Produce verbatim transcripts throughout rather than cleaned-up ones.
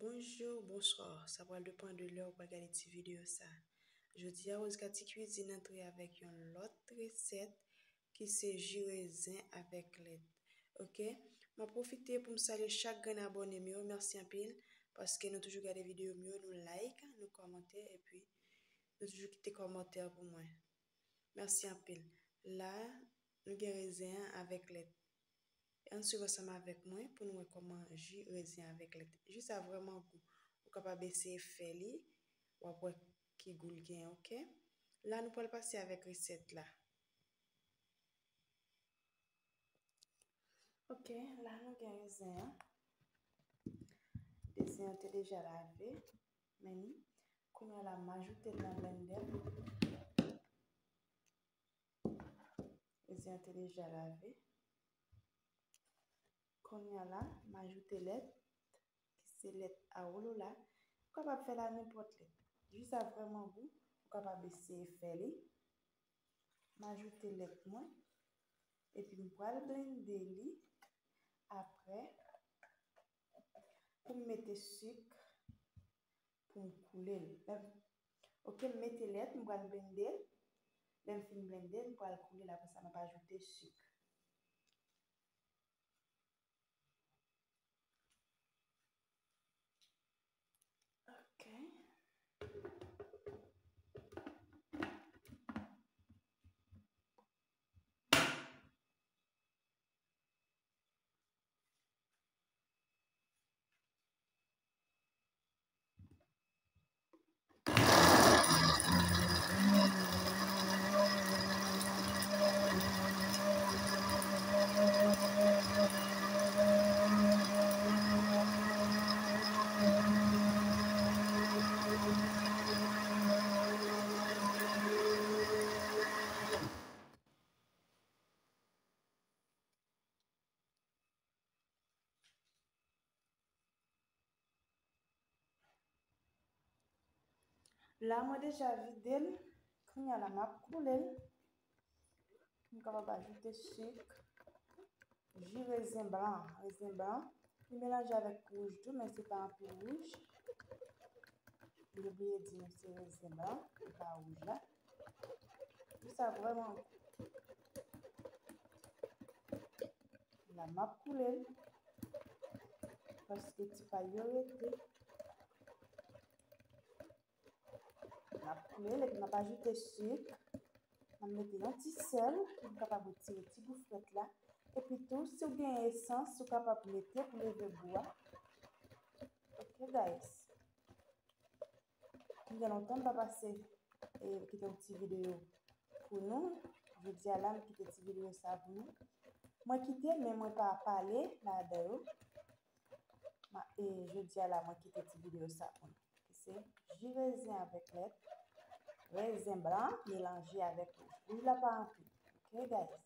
Bonjou, bonswa. Sa pral depann de lè ou pral gade ti videyo sa. Jodi a, Rose Cathy Cuisine antre avèk yon lòt resèt ki se ji rezen avèk lèt. Oke? M ap pwofite pou m salye chak grenn abòne m yo. Mèsi anpil paske nou toujou gade videyo m yo, nou like, nou kòmante, epi nou toujou kite kòmantè pou mwen. Mèsi anpil. La, nou gen rezen an avèk lèt. Ann swiv ansanm avèk mwen pou nou wè kòman ji rezen avèk lèt. Ji sa vrèman gou. Ou kapab eseye fè li, w ap wè ki gou l gen, oke? La, nou pral pase avèk resèt la. Oke, la nou gen rezen an. Rezen an te deja lave, men ni. Kounye a la, m ajoute l nan blendè. Rezen an te deja lave. Kounye a la, m ajoute lèt, ki se lèt Awolola. Ou kapab fè l a nenpòt lèt. Ji sa vrèman gou, ou kapab eseye fè li. M ajoute lèt mwen, epi m pral blende li. Apre, pou m mete sik, pou m koule l. Lè m, oke, m mete lèt, m pral blende l. Lè m fin blende l, m pral koule l. Apre sa, m ap ajoute sik. Oke. La, mwen deja vide l. Kounye a la, m ap koule l. M kapab ajoute sik, ji rezen blan. Rezen blan, li melanje avèk wouj tou, men se pa anpil wouj. Li bliye di nou se rezen blan, li pa wouj la. Sa vrèman gou. La, m ap koule l. Paske ti pay yo rete. M ap koule l epi m ap ajoute sik. M ap mete yon ti sèl pou m kapab retire ti gou frèt la. Epi tou, si w gen esans, ou kapab mete pou leve gou a. Oke, guys. Gen lontan m pa pase, e, kite yon ti videyo pou nou. Jodi a la, m kite ti videyo sa pou nou. Mwen kite, men mwen pa pale ladan yo. Ma, e, jodi a la, mwen kite ti videyo sa pou nou. Ki se ji rezen avèk lèt, rezen blan melanje avèk wouj. Wouj la pa anpil. Oke, guys?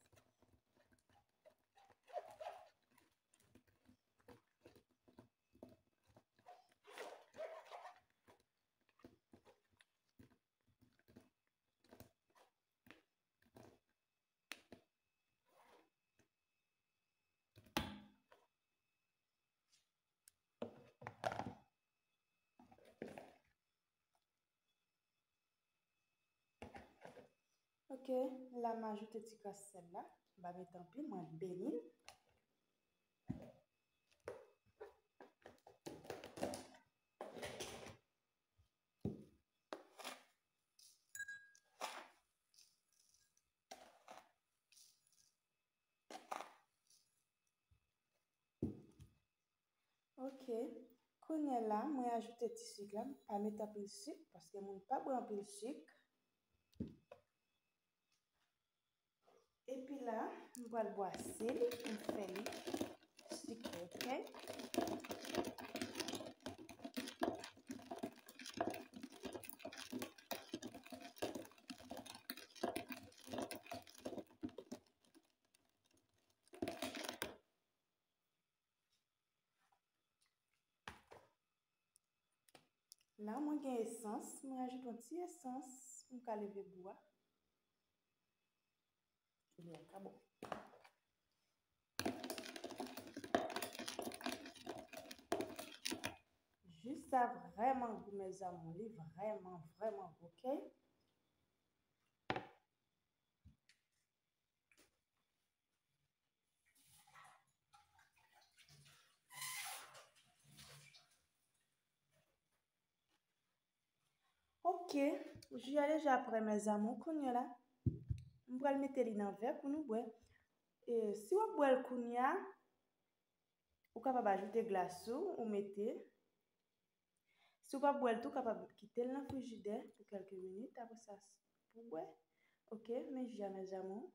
Oke, la m ajoute ti kras sèl la. M pa met anpil, mwen beni l. Oke. Kounye a la, mwen ajoute ti sik la. M pa met anpil sik, paske moun pa bwè anpil sik. Epi la, m pral bwase li, m fè li sikre, oke? La, mwen gen esans, mwen ajoute yon ti esans pou m ka leve gou a. Koulye a ka bon. Ji Sa vrèman gou, mes amours, li vrèman, vrèman gou, ok? Ok, ji a deja prè, mes amours. Kounye a la, m pral mete li nan vè pou nou bwè. E si w ap bwè l kounye a, ou kapab ajoute glas ou, ou mete. Si w p ap bwè l tou, w kapab kite l nan frijidè pou kèlke minit, apre sa, pou bwè. Ok, men ji a, mes amours.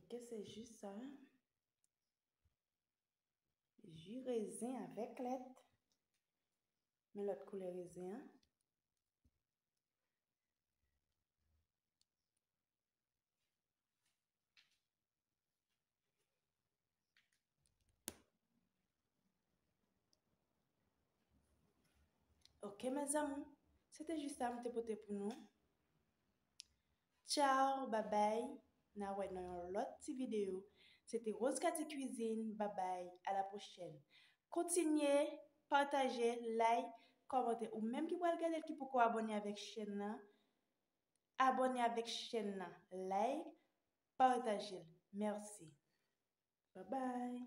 Ok, se jis sa. Ji rezen avèk lèt. Men lòt koulè rezen an. Ok, mes amours, se te jis sa m te pote pou nou. Tchao, babay. N a wè nan yon lòt ti videyo. Se te Rose Cathy Cuisine. Babay, a la pwochèn. Kontinye pataje, like, kòmante. Ou menm ki pral gade l, ki poko abòne avèk chèn nan, abòne avèk chèn nan, like, pataje l. Mèsi. Babay.